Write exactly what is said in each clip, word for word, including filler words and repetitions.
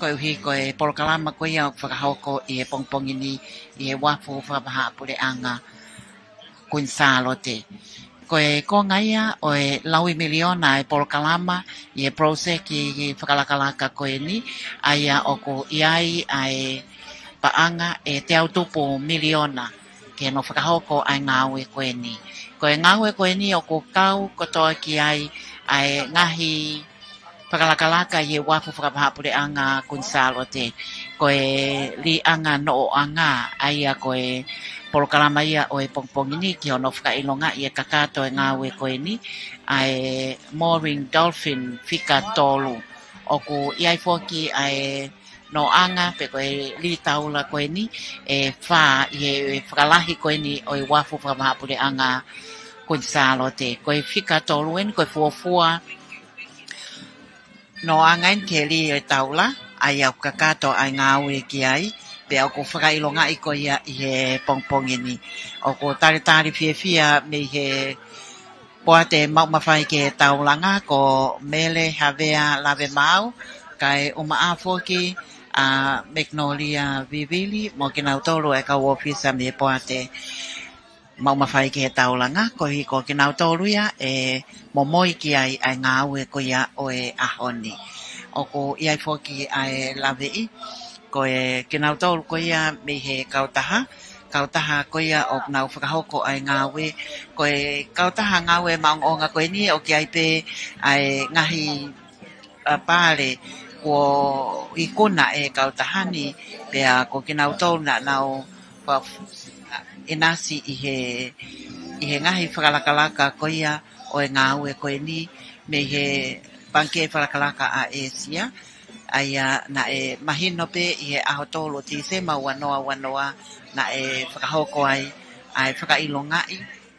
Koeʻuhi ko e polokalama ko ia ʻoku fakahoko ʻi he pongipongi ni ʻi he uafu fakavahaʻapuleʻanga Kuini Sālote. Ko e konga ia ʻo e laui miliona ʻa e polokalama ʻi he poloseki fakalakalaka ko eni, ʻa ia ʻoku ʻi ai ʻa e paʻanga ʻe teau tupu miliona ke ne fakahoko ʻa e ngāue ko eni. Ko e ngāue ko eni ʻoku kau kotoa ki ai ʻa e ngaahi fakalakalaka ʻi he uafu fakavahaʻapuleʻanga Kuini Sālote. Ko e liʻanga noʻoʻanga, ʻa ia ko e polokalama ia ʻo e pongipongi ni ki hono fakaʻilongaʻi e kakato e ngāue ko eni, ʻa e Mooring Dolphin fika tolu. ʻOku ʻi ai foki ʻa e noʻanga pe ko e lī taula ko eni ʻe fā ʻi he fakalahi ko eni ʻo e uafu fakavahaʻapuleʻanga Kuini Sālote. Ko e fika tolu eni ko e fuofua noʻanga eni ki he lī ʻo e taula, ʻa ia ʻoku kakato ʻa e ngāue ki ai, pea ʻoku fakaʻilongaʻi ko ia ʻi he pongipongi ni. ʻOku talitali fiefia mei he poate maʻumafai ki he taulanga ko Mele Havea Lavemaau, kae ʻumaʻā foki ʻa Magnolia Vivili mo kinautolu e kau ʻōfisa mei he poate maʻumafai ki he taulanga, koeʻuhi ko kinautolu ia ʻe momoi ki ai ʻa e ngāue ko ia ʻo e ʻaho ni. ʻOku ʻi ai foki ʻa e laveʻi, ko e kinautolu ko ia mei he kautaha, kautaha ko ia ʻoku nau fakahoko ʻa e ngāue, ko e kautaha ngāue maʻongoʻonga ko eni ʻoku ʻi ai pē ʻa e ngaahi ʻa, pale kuo ikuna ʻe he kautaha ni, pea ko kinautolu naʻa nau fa-, ʻinasi ʻi he, ʻi he ngaahi fakalakalaka ko ia ʻo e ngāue ko eni mei he Pangikē Fakalakalaka ʻa ʻĒsia, ʻa ia naʻe mahino pē ʻi he ʻaho tolu ʻo Tīsema ua noa ua noa naʻe fakahoko ai ʻa e fakaʻilongaʻi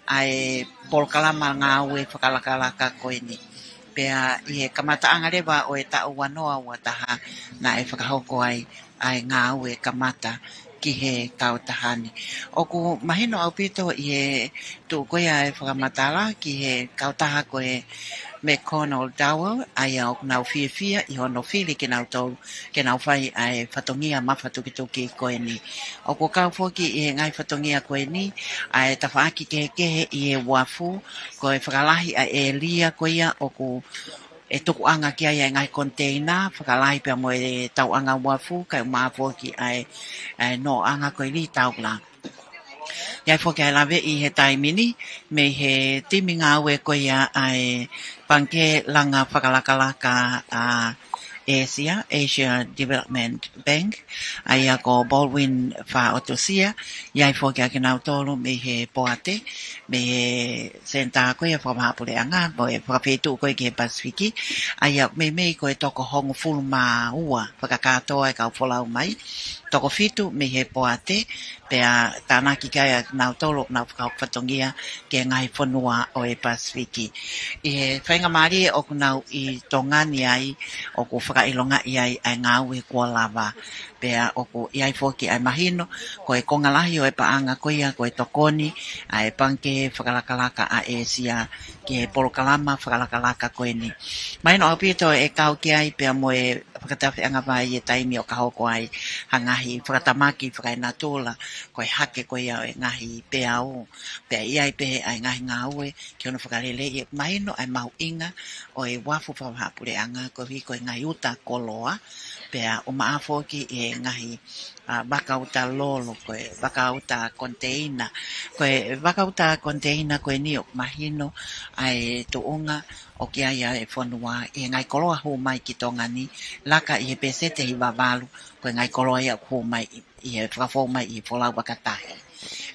ʻa e polokalama ngāue fakalakalaka ko eni. Pea ʻi he kamataʻanga leva ʻo e taʻu ua noa ua taha naʻe fakahoko ai ʻa e ngāue kamata ki he kautaha ni. ʻOku mahino ʻaupito ʻi he tuʻu ko ia e fakamatala ki he kautaha ko e McConnell Dowell, ʻa ia ʻoku nau fiefia ʻi hono fili kinautolu ke nau fai ʻa e fatongia mafatukituki ko eni. ʻOku kau foki ʻi he ngaahi fatongia ko eni ʻa e tafaʻaki kehekehe ʻi he uafu, ko e fakalahi ʻa e ʻēlia ko ia ʻoku ʻe tukuʻanga ki ai ʻa e ngaahi koniteina, fakalahi pea mo e tauʻanga uafu, kae ʻumaʻā foki ʻa e, ʻa e noʻanga ko e lī taula. ʻI ai foki ʻa e laveʻi he taimi ni mei he timi ngāue ko ia ʻa e Pangikē Langa Fakalakalaka ʻa ʻĒsia, Asia Development Bank, ʻa ia ko Baldwin Faʻotusia, ʻi ai foki ʻa kinautolu mei he poate, mei he senitā ko ia fakavahaʻapuleʻanga, mo e fakafeituʻu ko ia ki he Pasifiki, ʻa ia meimei ko e toko hongofulu mā ua fakakātoa e kau folau mai, toko fitu mei he poate, pea tānaki ki ai ʻa kinautolu ʻoku nau fakahoko fatongia ki he ngaahi fonua ʻo e Pasifiki. ʻI he faingamālie ʻoku nau ʻi Tonga ni ai, ʻoku fakaʻilongaʻi ai ʻa e ngāue kuo lava. Pea ʻoku ʻi ai foki ʻa e mahino, ko e konga lahi ʻo e paʻanga ko ia, ko e tokoni ʻa e Pangikē Fakalakalaka ʻa ʻĒsia ki he polokalama fakalakalaka ko eni. Mahino ʻaupito ʻe kau ki ai pea mo e fakatafeʻanga vai e taimi ʻoka hoko ai ha ngaahi fakatamaki fakaenatula, ko e hake ko ia ʻo e ngaahi peau, pea ʻi ai pē ʻa e ngaahi ngāue ki hono fakaleleiʻi e mahino ʻa e mahuʻinga ʻo e uafu fakavahaʻapuleʻanga koeʻuhi ko e ngaahi uta koloa, pea ʻumaʻā foki e ngaahi, ʻa, vaka uta lolo, ko e vaka uta koniteina. Ko e vaka uta koniteina ko eni ʻoku mahino ʻa e tuʻunga ʻoku ʻi ai ʻa e fonua ʻi he ngaahi koloa hū mai ki Tonga ni, laka ʻi he pēseti ʻe hiva valu, ko e ngaahi koloa ia ʻoku hū mai ʻi, ʻi he fakafou mai ʻi he folau vakatahi.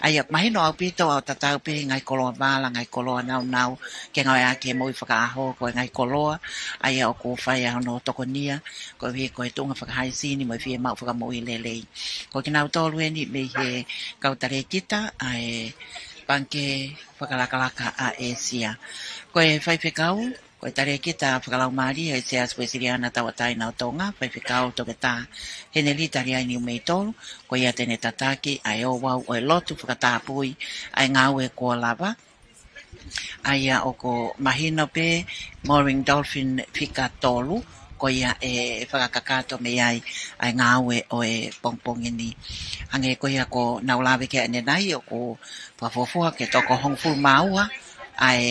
ʻA ia, mahino ʻaupito ʻa e tatau pē he ngaahi koloa vala, ngaahi koloa nāunau, ke ngāueʻaki he moʻui fakaʻaho, ko e ngaahi koloa, ʻa ia ʻoku fai ai hono tokonia, koeʻuhi ko e tuʻunga fakahaisini mo e fiemaʻu fakamoʻui lelei. Ko kinautolu eni mei he kau talēkita ʻa e Pangikē Fakalakalaka ʻa ʻĒsia. Ko e faifekau, ko e talēkita fakalaumālie ʻo e Siasi Uēsiliana Tauʻatāina ʻo Tonga, Faifekau Toketā Henelita Liai Niumeitolu, ko ia te ne tataki ʻa e ouau ʻo e lotu fakatapui ʻa e ngāue kuo lava, ʻa ia ʻoku mahino pē Mooring Dolphin fika tolu, ko ia ʻe fakakakato mei ai ʻa e ngāue ʻo e pongipongi ni. Hangē ko ia kuo nau lave ki ai ʻanenai, ʻoku fakafuofua ke toko hongofulu mā ua ʻa e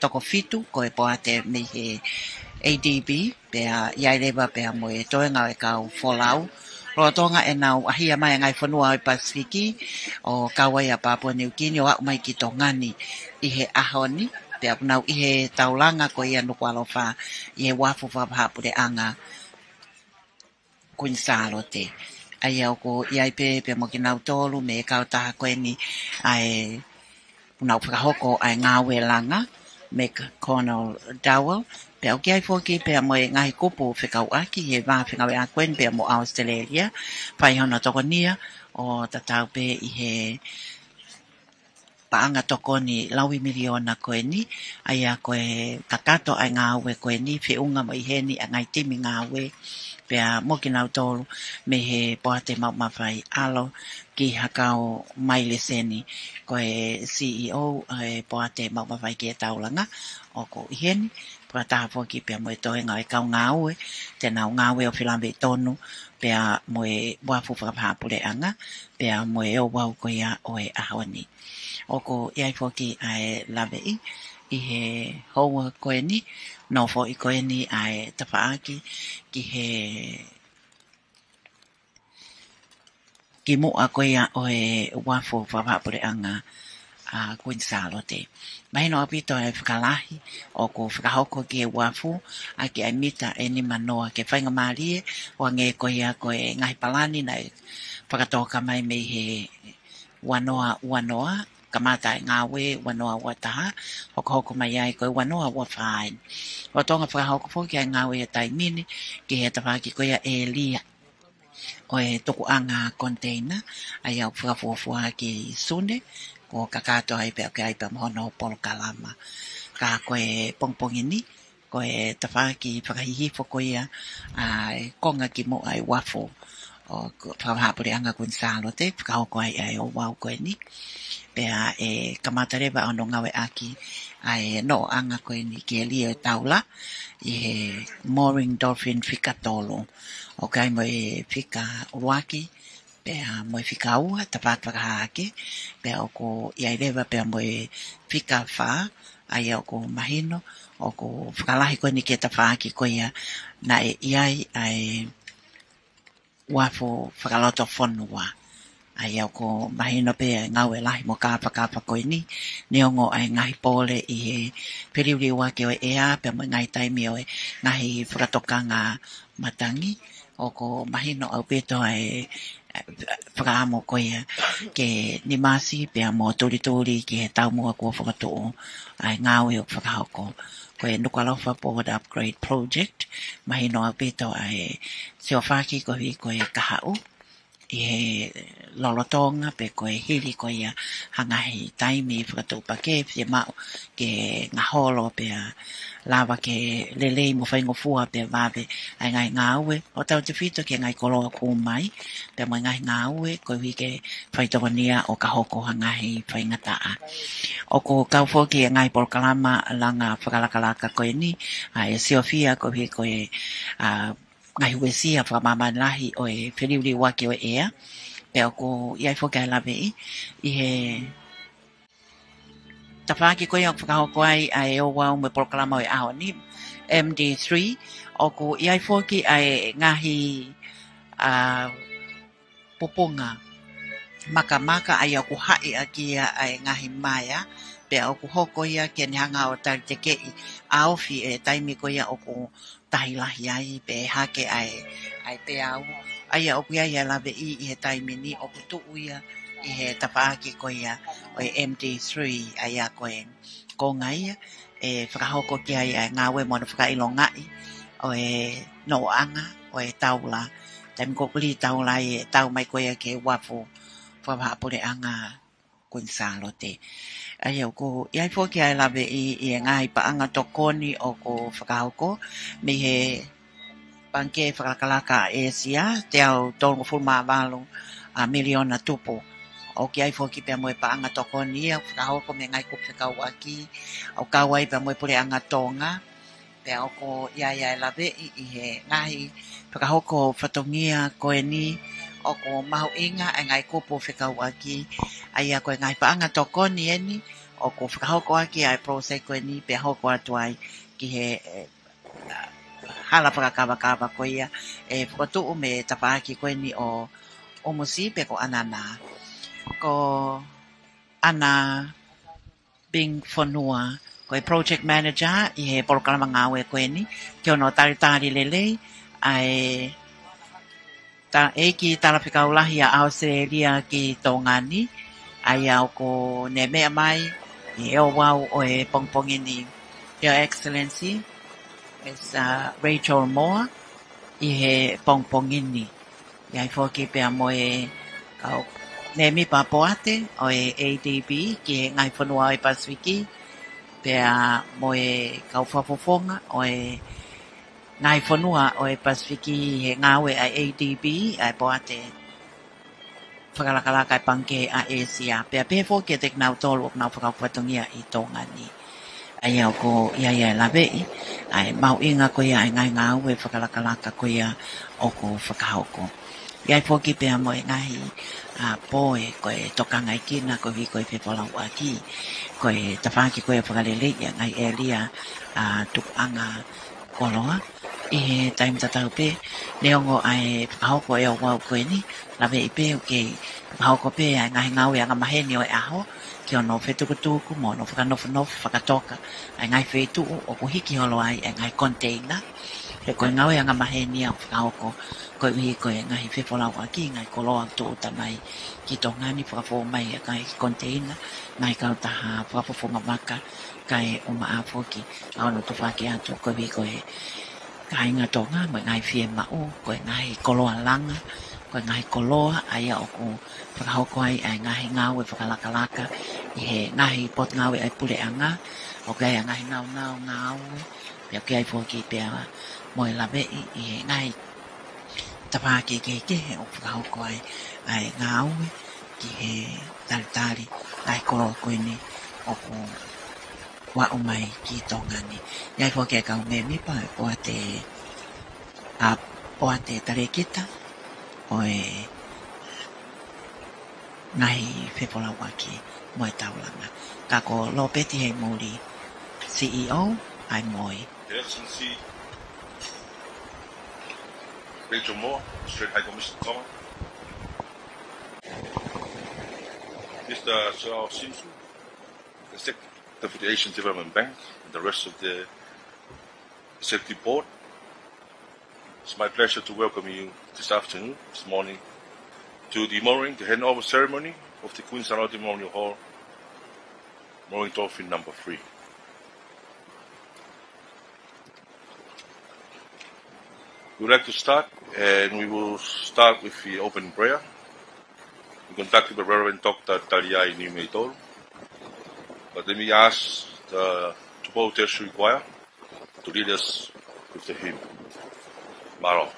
toko fitu ko e poate mei he A D B, pea ʻi ai leva pea mo e toenga ʻo e kau folau. Lolotonga ʻenau ʻahia mai ʻa e ngaahi fonua ʻo e Pasifiki, ʻo kau ai ʻa Papua New Guinea ʻo aʻu mai ki Tonga ni ʻi he ʻaho ni, pea ʻoku nau ʻi he taulanga ko ia Nukuʻalofa ʻi he uafu fakapuleʻanga Kuini Sālote. ʻA ia ʻoku ʻi ai pē pea mo kinautolu mei he kautaha ko eni ʻa e ʻoku nau fakahoko ʻa e ngāue langa, McConnell Dowell, pea ʻoku ʻi ai foki pea mo e ngaahi kupu fekauʻaki he vā fengāueʻaki ko eni pea mo ʻAositelēlia, fai hono tokonia ʻo tatau pē ʻi he paʻanga tokoni lauimiliona ko eni, ʻa ia ko e kakato ʻa e ngāue ko eni, feʻunga mo ʻi heni ʻa e ngaahi timi ngāue, pea mo kinautolu mei he poate maʻu mafai ʻAlo ki Hakau Maileseni, ko e C E O ʻa e poate maʻu mafai ki he taulanga, ʻoku ʻi heni, fakataha foki pea mo e toenga ʻo e kau ngāue, te nau ngāue ʻo felāveʻi tonu, pea mo e uafu fakapuleʻanga, pea mo e ouau ko ia ʻo e ʻaho ni. ʻOku ʻi ai foki ʻa e laveʻi ʻi he houa ko eni, nofoʻi ko eni ʻa e tafaʻaki ki he kimuʻa ko ia ʻo e uafu fakapuleʻanga ʻa Kuini Sālote. Mahino ʻaupito ʻa e fakalahi ʻoku fakahoko ki he uafu ʻaki ʻa e mita ʻe nima noa ke faingamālie, ʻo hangē ko ia ko e ngaahi palani naʻe fakatoka mai mei he ua noa ua noa, kamata ʻa e ngāue ua noa ua taha, hokohoko mai ai ko e ua noa ua fā. Lolotonga fakahoko foki ʻa e ngāue he taimi ni ki he tafaʻaki ko ia ʻēlia ʻo e tukuʻanga container, ʻa ia ʻoku fakafuofua ki Sune, kuo kakato ai pea ʻoku ʻi ai pea mo hono polokalama. Ka ko e pongipongi ni, ko e tafaʻaki fakahihifo ko ia ʻa e konga kimuʻa ʻa e uafu ʻo ko-, fakapuleʻanga Kuini Sālote, fakahoko ai ʻa e ouau ko eni. Pea ʻe kamata leva hono ngāueʻaki ʻa e noʻoʻanga ko eni ki he lie ʻo e taula ʻi he mooring dolphin fika tolu. ʻOku ʻi ai mo e fika ʻuluaki, pea mo e fika ua, tafaʻaki fakahahake, pea ʻoku ʻi ai leva pea mo e fika fā, ʻa ia ʻoku mahino, ʻoku fakalahi ko eni ki he tafaʻaki ko ia naʻe ʻi ai ʻa e uafu fakalotofonua. ʻA ia ʻoku mahino pē ʻa e ngāue lahi mo kāfakafa ko eni, neongo ʻa e ngaahi pole ʻi he feliuliuaki ʻo e ʻea, pea mo e ngaahi taimi ʻo e ngaahi fakatokanga matangi, ʻoku mahino ʻaupito ʻa e, ʻa e fakaʻamu ko ia ke nimasi pea mo tulituli ki he taumuʻa kuo fokotuʻu ʻa e ngāue ʻoku fakahoko. Ko e Nukuʻalofa Port Upgrade Project, mahino ʻaupito ʻa e siofaki koeʻuhi ko e kahaʻu ʻi he lolotonga pe ko e hili ko ia ha ngaahi taimi fakatuʻupakē, fiemaʻu ke ngaholo pea lava ke lelei mo faingofua pea vave ʻa e ngaahi ngāue, ʻo tautefito ki he ngaahi koloa ʻoku hū mai, pea mo e ngaahi ngāue koeʻuhi ke faitokonia ʻo ka hoko ha ngaahi faingataʻa. ʻOku kau foki ʻa e ngaahi polokalama langa fakalakalaka ko eni, ʻa e siofia koeʻuhi ko e, ʻa, ngaahi uesia fakamāmani lahi ʻo e feliuliuaki ʻo e ʻea, pea ʻoku ʻi ai foki ʻa e laveʻi ʻi he tafaʻaki ko ia ʻoku fakahoko ai ʻa e ouau mo e polokalama ʻo e ʻaho ni, M D three, ʻoku ʻi ai foki ʻa e ngaahi, ʻa, pupunga makamaka ʻa ia ʻoku haʻi ʻaki ia ʻa e ngaahi maea, pea ʻoku hoko ia ke ne hanga ʻo talitekeʻi ʻa e ofi ʻi he taimi ko ia ʻoku tahi lahi ai pe hake ʻa e, ʻa e peau. ʻA ia ʻoku ʻi ai ʻa e laveʻi ʻi he taimi ni ʻoku tuʻu ia ʻi he tafaʻaki ko ia ʻo e M D three, ʻa ia ko e konga ia ʻe fakahoko ki ai ʻa e ngāue mo hono fakaʻilongaʻi ʻo e noʻoʻanga ʻo e taula. Taimi ko ē ʻoku lī taula ai ʻe tau mai ko ia ki he uafu fakapuleʻanga Kuini Sālote. ʻA ia ʻoku ʻi ai foki ʻa e laveʻi ʻi he ngaahi paʻanga tokoni ʻoku fakahoko mei he Pangikē Fakalakalaka ʻa ʻĒsia, teau tolungofulu mā valu ʻa miliona tupu. ʻOku ʻi ai foki pea mo e paʻanga tokoni ia ʻoku fakahoko mei he ngaahi kupu fekauʻaki, ʻoku kau ai pea mo e Puleʻanga Tonga, Pea ʻoku ʻi ai ʻa e laveʻi ʻi he ngaahi fakahoko fatongia ko eni ʻoku mahuʻinga ʻa e ngaahi kupu fekauʻaki, ʻa ia ko e ngaahi paʻanga tokoni eni ʻoku fakahoko ʻaki ʻa e project ko eni pea hoko atu ai ki he, eh, hala fakakavakava ko ia ʻe fokotuʻu mei he tafaʻaki ko eni ʻo ʻUmusi pe ko ʻAnana. Ko ʻAna Bing Fonua, ko e project manager ʻi he polokalama ngāue ko eni, ke ʻoua naʻa talitali lelei ʻa e ta-, ʻEiki Talafekau Lahi ʻa ʻAositelēlia ki Tonga ni, ʻa ia ʻoku ne meʻa mai ʻi he ouau ʻo e pongipongi ni, Your Excellency, Miss, uh, Rachel Moore, ʻi he pongipongi ni. ʻI ai foki pea mo e kau mēmipa poate ʻo e A D B ki he ngaahi fonua ʻo e Pasifiki, pea mo e kau fakafofonga ʻo e ngaahi fonua ʻo e Pasifiki he ngāue ʻa e A D B, ʻa e poate fakalakalaka ʻa e Pangikē ʻa ʻĒsia. Pea pehē foki kiate kinautolu ʻoku nau fakahoko fatongia ʻi Tonga ni. ʻA ia ʻoku ʻi ai ʻa e laveʻi ʻa e mahuʻinga ko ia ʻa e ngaahi ngāue fakalakalaka ko ia ʻoku fakahoko. ʻI ai foki pea mo e ngaahi, a, poe ko e tokangaʻi kina koeʻuhi ko e fefolauʻaki, ko e tafaʻaki ko ia fakaleleiʻi ʻa e ngaahi ʻēlia, a, tukuʻanga koloa. ʻI he taimi tatau pē, neongo ʻa e fakahoko ʻa e ouau ko eni, laveʻi pē ʻoku kei fakahoko pē ʻa e ngaahi ngāue angamaheni ʻo e ʻaho, ki hono fetukutuku mo hono fakanofonofo fakatoka ʻa e ngaahi feituʻu ʻoku hiki holo ai ʻa e ngaahi koniteina. He ko e ngāue angamaheni ia ʻoku fakahoko koeʻuhi ko e ngaahi fefolauʻaki, ngaahi koloa ʻoku tūʻuta mai ki Tonga ni, fakafou mai ʻa e ngaahi koniteina, ngaahi kautaha fakafofonga vaka, kae ʻumaʻā foki ʻa hono tufaʻaki atu koeʻuhi ko e kāinga Tonga mo e ngaahi fiemaʻu, ko e ngaahi koloa langa, ko e ngaahi koloa ʻa ia ʻoku fakahoko ai ʻa e ngaahi ngāue fakalakalaka ʻi he ngaahi potungāue ʻa e puleʻanga, ʻoku ʻi ai ʻa e ngaahi naunau ngāue, pea ʻoku ʻi ai foki pea mo e laveʻi ʻi he ngaahi tafaʻaki kehekehe ʻoku fakahoko ai ʻa e ngāue ki he talitali ʻa e koloa ko eni ʻoku aʻu mai ki Tonga ni. ʻI ai foki ʻa e kau mēmipa ʻo e poate, a, poate talēkita ʻo e ngaahi fefolauʻaki mo e taulanga. Ka ko Lopeti Heimuli, C E O, ʻa e MOI. Her Excellency Rachel Moore, Australian High Commissioner to Tonga, Mister Sir Siusu, Executive of the Asian Development Bank, and the rest of the Executive Board. It's my pleasure to welcome you this afternoon, this morning, to the mooring, the handover ceremony of the Queen Sālote Memorial Hall, mooring dolphin number three. We would like to start, and we will start with the opening prayer, conducted by Reverend Doctor Taliai Niumeitolu. But let me ask the Tupou Tertiary Choir to lead us with the hymn. Mālō.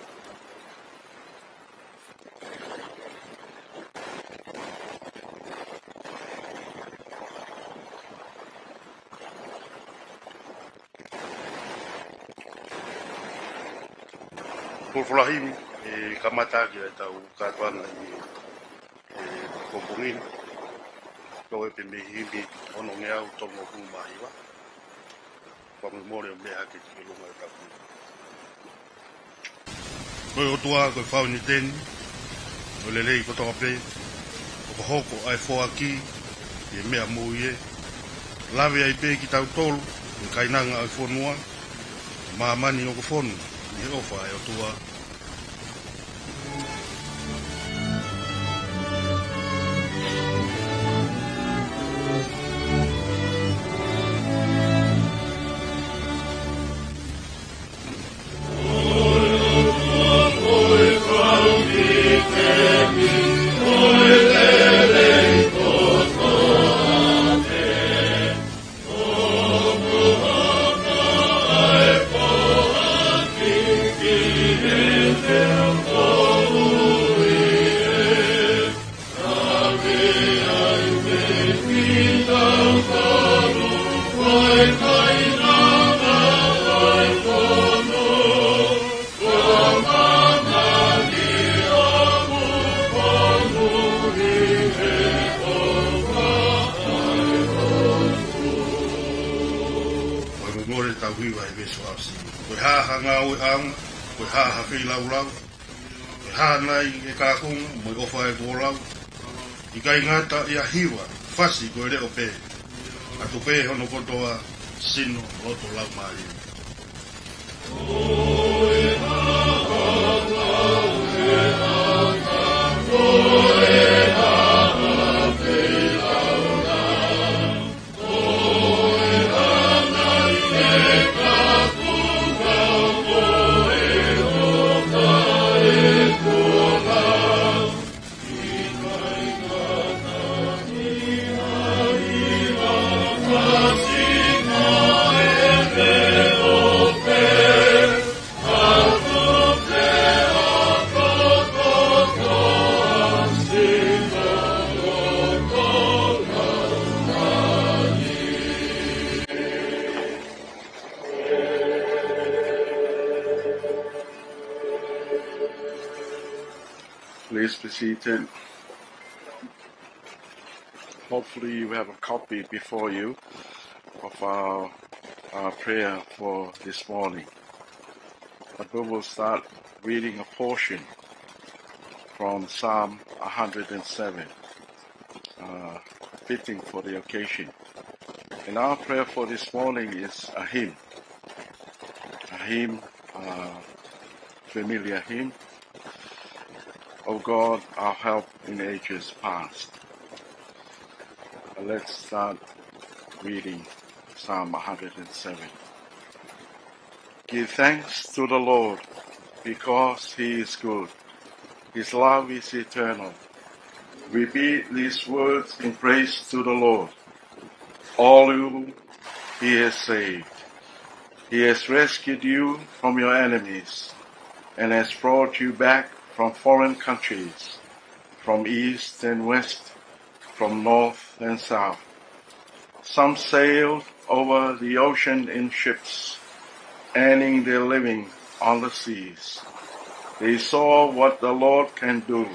Folofola himi, ʻe kamata ʻaki ʻa ʻetau kātoanga ʻi he, ʻe, pongipongi ni. Ko e pē mei he himi ono ngeau tolungofulu mā hiva. Fakamolemole ʻo meʻa hake ki ʻolunga ʻo e tapu. Ko e ʻOtua ko e fau ʻi ʻIteni, ʻo lelei kotoa pē, ʻoku hoko ʻa e foaki ʻi he meʻa moʻui ē. Lave ai pē kitautolu, ʻe kainanga ʻo e fonua, māmani ʻoku fonu ʻi he ʻofa ʻa e ʻOtua. Ko e hā ha ngāueʻanga, ko e hā ha feilaulau, ko e hā nai e kākunga mo e ʻofa ʻo e koloa? ʻIkai ngata ʻi ha hiva, fasi ko e leʻo pē, ʻatu pē hono kotoa, sino, loto, laumālie. Please be seated. Hopefully you have a copy before you of our, our prayer for this morning. But we will start reading a portion from Psalm a hundred and seven, uh, fitting for the occasion. And our prayer for this morning is a hymn, a hymn, uh, familiar hymn, O God, our help in ages past. Uh, let's start reading Psalm a hundred and seven. Give thanks to the Lord, because he is good. His love is eternal. Repeat these words in praise to the Lord, all whom he has saved. He has rescued you from your enemies and has brought you back from foreign countries, from east and west, from north and south. Some sailed over the ocean in ships, earning their living on the seas. They saw what the Lord can do,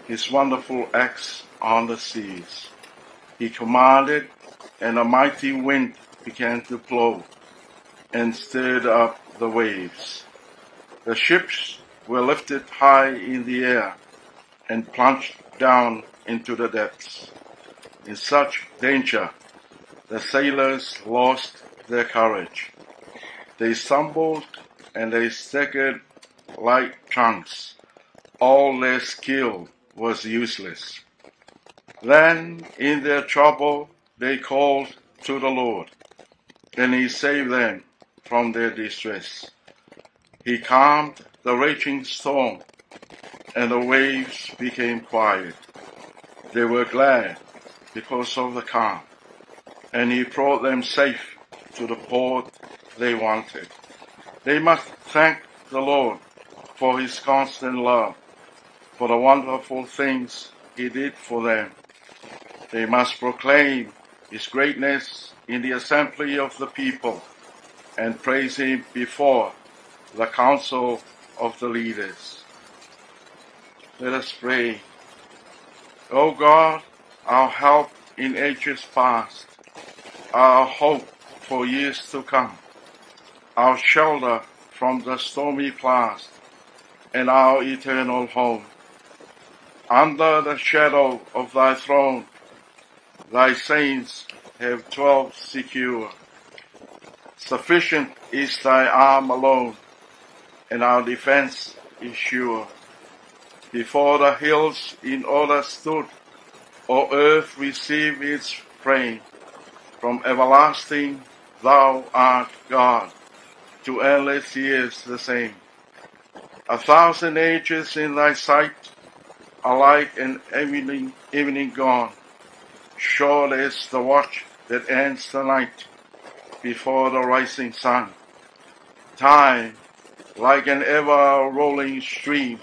his wonderful acts on the seas. He commanded, and a mighty wind began to blow and stirred up the waves. The ships were lifted high in the air and plunged down into the depths. In such danger, the sailors lost their courage. They stumbled and they staggered like drunks. All their skill was useless. Then, in their trouble, they called to the Lord, and he saved them from their distress. He calmed the raging storm, and the waves became quiet. They were glad because of the calm, and he brought them safe to the port they wanted. They must thank the Lord for his constant love, for the wonderful things he did for them. They must proclaim his greatness in the assembly of the people and praise him before the council of the leaders. Let us pray. O God, our help in ages past, our hope for years to come, our shelter from the stormy blast, and our eternal home. Under the shadow of thy throne, thy saints have dwelt secure. Sufficient is thy arm alone, and our defense is sure. Before the hills in order stood, O earth, receive its frame. From everlasting thou art God, to endless years the same. A thousand ages in thy sight are like an evening, evening gone, short as the watch that ends the night before the rising sun. Time, like an ever-rolling stream,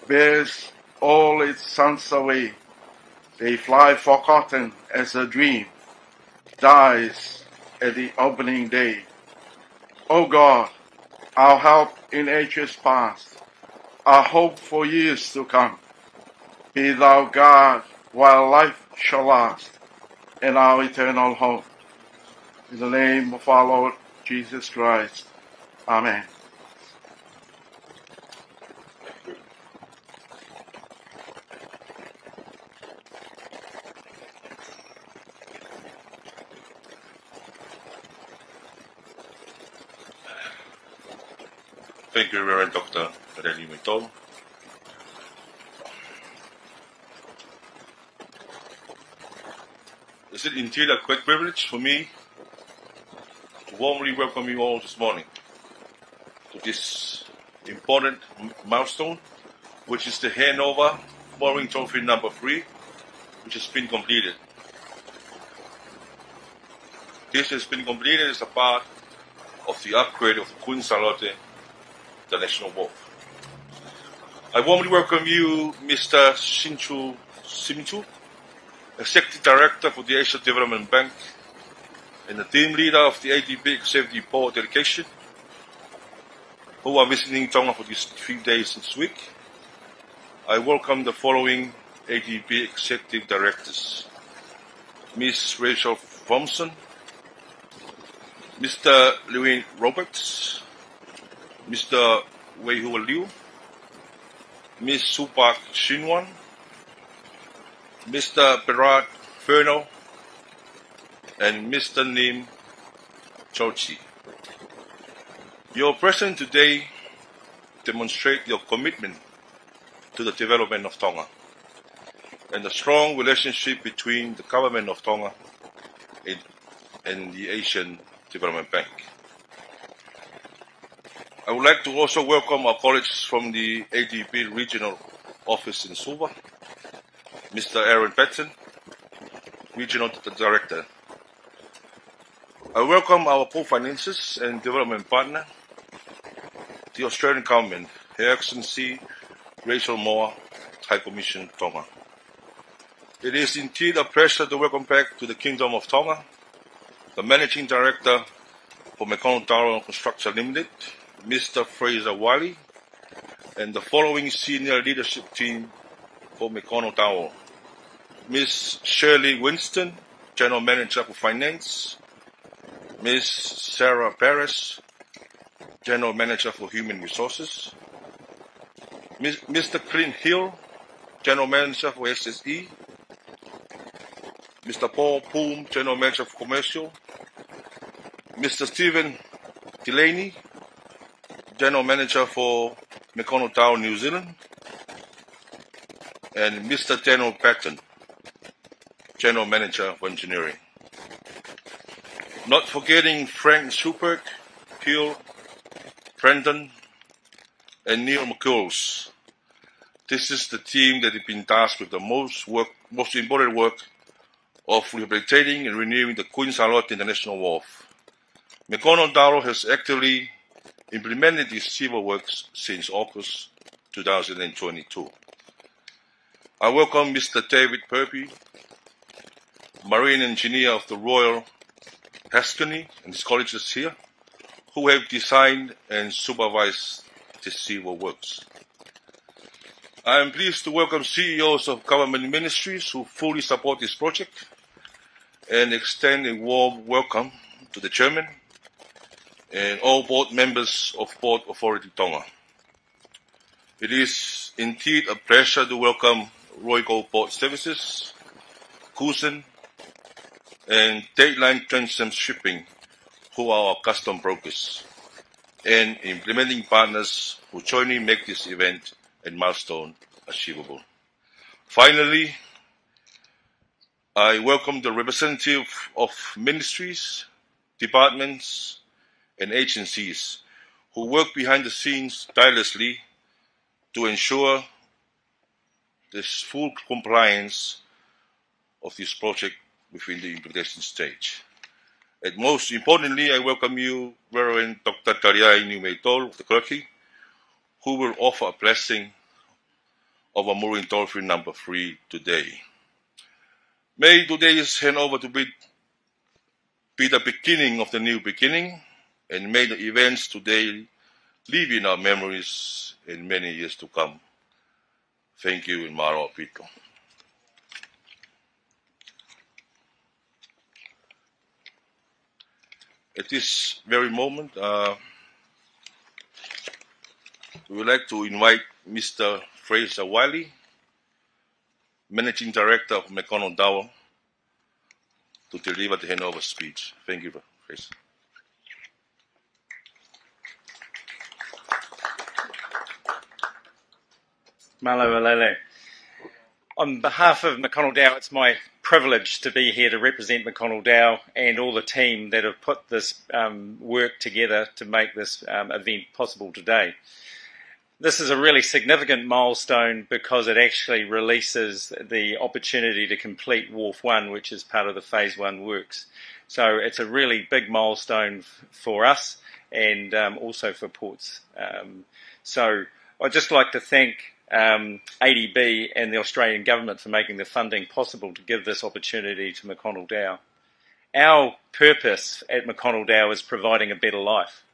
bears all its sons away. They fly forgotten as a dream dies at the opening day. O God, our help in ages past, our hope for years to come, be thou God while life shall last, and our eternal hope. In the name of our Lord Jesus Christ. Amen. Thank you, Reverend Doctor Taliai Niumeitolo. Is it indeed a great privilege for me to warmly welcome you all this morning to this important m-, milestone, which is the handover of Maureen Trophy number three, which has been completed. This has been completed as a part of the upgrade of the Queen Sālote International Wharf. I warmly welcome you, Mister Shinchu Simitu, Executive Director for the Asia Development Bank and the team leader of the A D B Executive Board delegation, who are visiting Tonga for these few days this week. I welcome the following A D B Executive Directors: Miss Rachel Thompson, Mister Lewin Roberts, Mister Wei Hua Liu, Miss Supak Shinwan, Mister Berard Furno, and Mister Nim Chochi. Your presence today demonstrates your commitment to the development of Tonga and the strong relationship between the government of Tonga and, and the Asian Development Bank. I would like to also welcome our colleagues from the A D B Regional Office in Suva, Mister Aaron Patton, Regional D-, Director. I welcome our co-financiers and development partner, the Australian government, Her Excellency Rachel Moore, High Commission Tonga. It is indeed a pleasure to welcome back to the Kingdom of Tonga the Managing Director for McConnell Dowell Construction Limited, Mister Fraser Wiley, and the following senior leadership team for McConnell Dowell: Miss Shirley Winston, General Manager for Finance; Miss Sarah Perez, General Manager for Human Resources; Mis-, Mister Clint Hill, General Manager for S S E; Mister Paul Poom, General Manager for Commercial; Mister Stephen Delaney, General Manager for McConnell Dowell New Zealand; and Mister Daniel Patton, General Manager for Engineering. Not forgetting Frank Schubert, Peel, Brandon, and Neil McCool's. This is the team that has been tasked with the most work, most important work of rehabilitating and renewing the Queen Sālote International Wharf. McConnell Dowell has actively implemented these civil works since August two thousand and twenty-two. I welcome Mister David Purby, marine engineer of the Royal Haskini and his colleagues here, who have designed and supervised the civil works. I am pleased to welcome C E Os of government ministries who fully support this project and extend a warm welcome to the chairman and all board members of Port Authority Tonga. It is indeed a pleasure to welcome Royco Port Services, Kusen, and Dateline Transom Shipping, who are our custom brokers and implementing partners who jointly make this event and milestone achievable. Finally, I welcome the representative of ministries, departments, and agencies who work behind the scenes tirelessly to ensure this full compliance of this project within the implementation stage. And most importantly, I welcome you, Reverend Doctor Taliai Niumeitolo of the clergy, who will offer a blessing of a Maureen Dolphin number three today. May today's handover to be, be the beginning of the new beginning, and may the events today live in our memories in many years to come. Thank you, and mālō ʻaupito. At this very moment, uh, we would like to invite Mister Fraser Wiley, Managing Director of McConnell Dowell, to deliver the handover speech. Thank you, Fraser. Mālō e lelei. On behalf of McConnell Dowell, it's my privilege to be here to represent McConnell Dowell and all the team that have put this, um, work together to make this, um, event possible today. This is a really significant milestone because it actually releases the opportunity to complete Wharf One, which is part of the Phase One works. So it's a really big milestone f-, for us and, um, also for Ports. Um, so I'd just like to thank, um, A D B and the Australian government for making the funding possible to give this opportunity to McConnell Dowell. Our purpose at McConnell Dowell is providing a better life.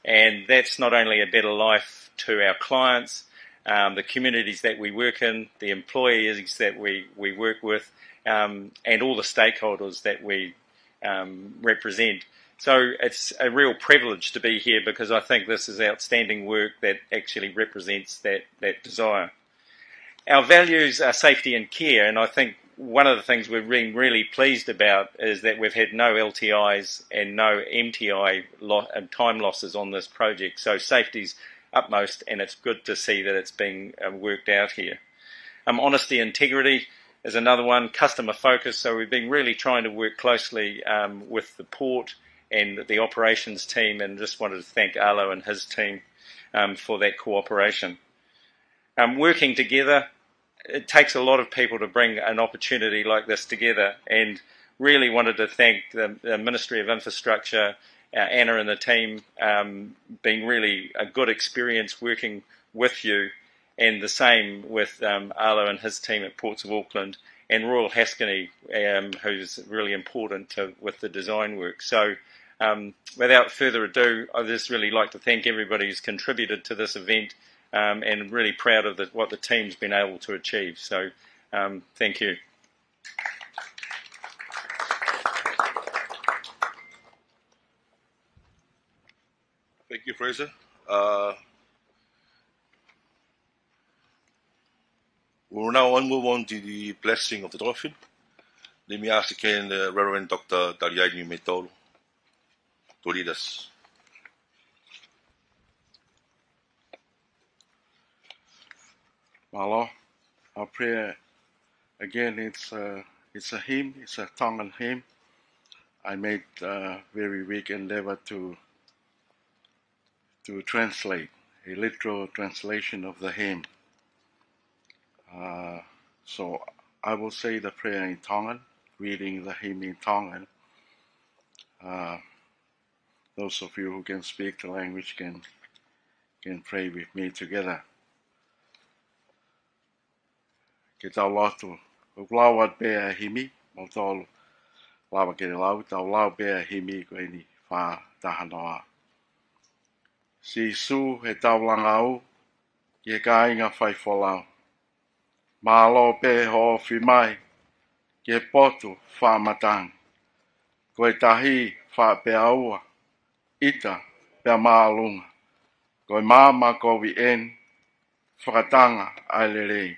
And that's not only a better life to our clients, um, the communities that we work in, the employees that we, we work with, um, and all the stakeholders that we, um, represent. So it's a real privilege to be here because I think this is outstanding work that actually represents that, that desire. Our values are safety and care, and I think one of the things we've been really pleased about is that we've had no L T Is and no M T I lo-, and time losses on this project. So safety's utmost, and it's good to see that it's being, um, worked out here. Um, honesty, integrity is another one. Customer focus. So we've been really trying to work closely, um, with the port and the operations team, and just wanted to thank Arlo and his team, um, for that cooperation. Um, working together, it takes a lot of people to bring an opportunity like this together, and really wanted to thank the, the Ministry of Infrastructure, uh, Anna and the team, um, been really a good experience working with you, and the same with, um, Arlo and his team at Ports of Auckland, and Royal Haskini, um, who's really important to, with the design work. So, um, without further ado, I'd just really like to thank everybody who's contributed to this event, um, and really proud of the, what the team's been able to achieve. So, um, thank you. Thank you, Fraser. Uh, we'll now move on to the blessing of the dolphin. Let me ask again, uh, Reverend Doctor Taliai Niumetolu to lead us. Mālō. Our prayer again, it's a, it's a hymn, it's a Tongan hymn. I made a very weak endeavor to, to translate, a literal translation of the hymn. Uh, so I will say the prayer in Tongan, reading the hymn in Tongan. Uh, those of you who can speak the language can, can pray with me together. Ke tau lotu, ʻoku lau atu pē ʻa e himi, mautolu lava ke lau, tau lau pē ʻa e himi ko eni fā taha noa. Sīsū, he tau langa ʻū ki he kāinga faifolau. Mālō pē hoʻo ofi mai ki he potu faʻa matangi. Ko e tahi faʻa pea ua, ʻita pea māʻolunga. Ko e maama kovi eni, fakatanga ʻa e lelei.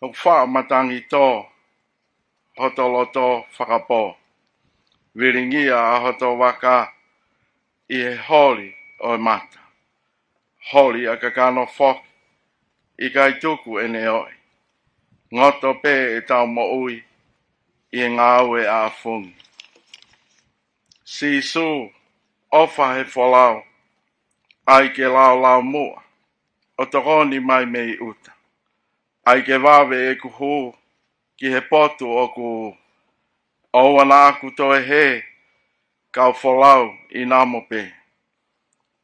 ʻOku faʻa matangi tō hoto loto fakapō. Vilingia ʻa hoto vaka ʻi he holi ʻo e mata. Holi ʻa e kakano foki, ʻikai tuku ʻene ʻoi. Ngoto pē ʻetau moʻui ʻi he ngāue ʻa e fungi. Sīsū, ʻofa he folau, ʻai ke laolau muʻa, ʻo tokoni mai mei ʻuta. ʻAi ke vave ʻeku hū ki he potu ʻoku ʻoua naʻa ku toe hē, kau folau ʻi namo pē.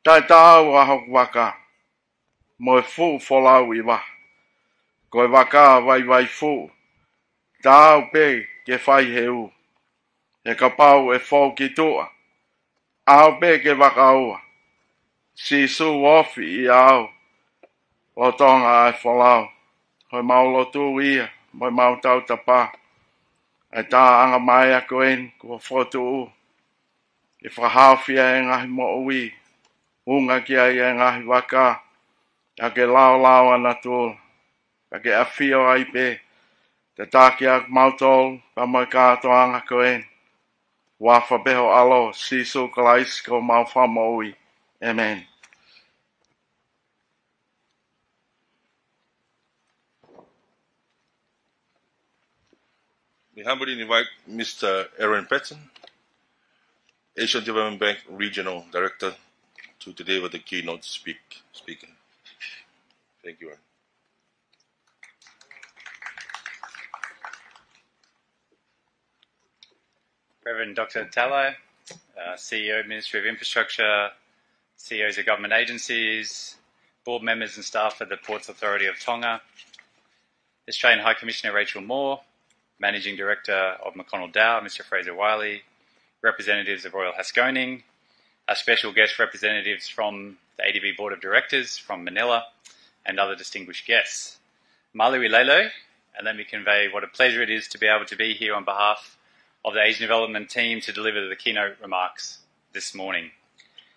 Taʻetaau ʻa hoku vaka mo e fuʻu folau ʻi vaha. Ko e vaka vaivai fuʻu, taau pē ke fai he ū. He kapau ʻe fou ki tuʻa, ʻaʻau pē ke vakaua. Sīsū, ofi ʻia au, lolotonga ʻa e folau. Ko e mau lotu ia mo e mau tautapa ʻa e taʻanga mai ako eni kuo fotu ʻū. ʻe fakahaofi ai e ngaahi moʻui, unga ki ai e ngaahi vaka, ʻa ke laolao ana tula, ʻa ke ʻafio ai pē, te taki ʻa mautolu, pea mo e kātoanga ko eni. Huafa pē ho ʻAlo, Sīsū Kalaisi ko homau Fakamoʻui. ʻĒmeni. We humbly invite Mister Aaron Patton, Asian Development Bank Regional Director, to deliver the keynote speak, speaking. Thank you, Aaron. Reverend Doctor Talai, uh, C E O, Ministry of Infrastructure, C E Os of government agencies, board members and staff of the Ports Authority of Tonga, Australian High Commissioner Rachel Moore, Managing Director of McConnell Dow, Mister Fraser Wiley, representatives of Royal Haskoning, our special guest representatives from the A D B Board of Directors from Manila, and other distinguished guests. Mālō e lelei, and let me convey what a pleasure it is to be able to be here on behalf of the Asian Development Team to deliver the keynote remarks this morning,